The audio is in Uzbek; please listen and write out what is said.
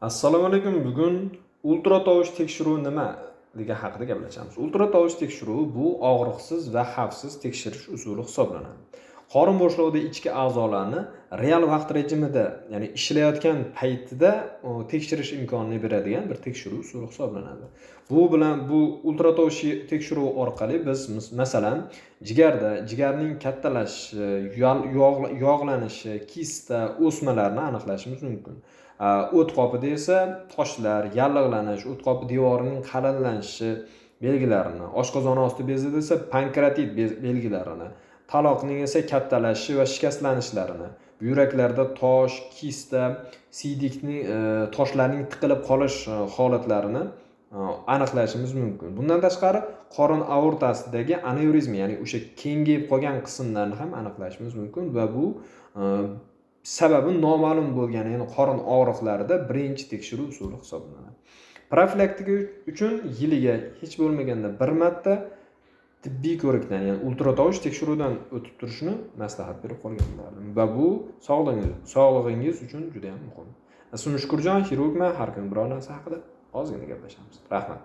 Assalomu alaykum. Bugun ultratovush tekshiruvi nimaligi haqida gaplashamiz. Ultratovush tekshiruvi bu og'riqsiz va xavfsiz tekshirish usuli hisoblanadi. Qorin bo'shlig'ida ichki a'zolarni real vaqt rejimida, ya'ni ishlayotgan paytida tekshirish imkonini beradigan bir tekshiruv usuli hisoblanadi. Bu bilan, bu ultratovush tekshiruvi orqali biz masalan, jigarda jigarning kattalashishi, yog'lanishi, kista, o'smalarni aniqlashimiz mumkin. O't qopida esa toshlar, yallig'lanish, o't qopi devorining qalinlashishi belgilarini, oshqozon osti bezida esa pankreatit belgilarini, taloqning esa kattalashishi va shikastlanishlarini, buyraklarda tosh, kista, siydikning toshlarning tiqilib qolish holatlarini aniqlashimiz mumkin. Bundan tashqari, qorin aortasidagi anevrizma, ya'ni o'sha kengayib qolgan qismlarni ham aniqlashimiz mumkin va bu sababi noma'lum bo'lgan, ya'ni qorin og'riqlarida birinchi tekshiruv usuli hisoblanadi. Profilaktika uchun yiliga hech bo'lmaganda bir marta tibbiy ko'rikdan, ya'ni ultratovush tekshiruvidan o'tib turishni maslahat berib qolgan bo'lardim va bu sog'lig'ingiz uchun juda ham muhim. Ismim Shukurjon, xirurgman. Har kuni biror narsa haqida ozgina gaplashamiz. Rahmat.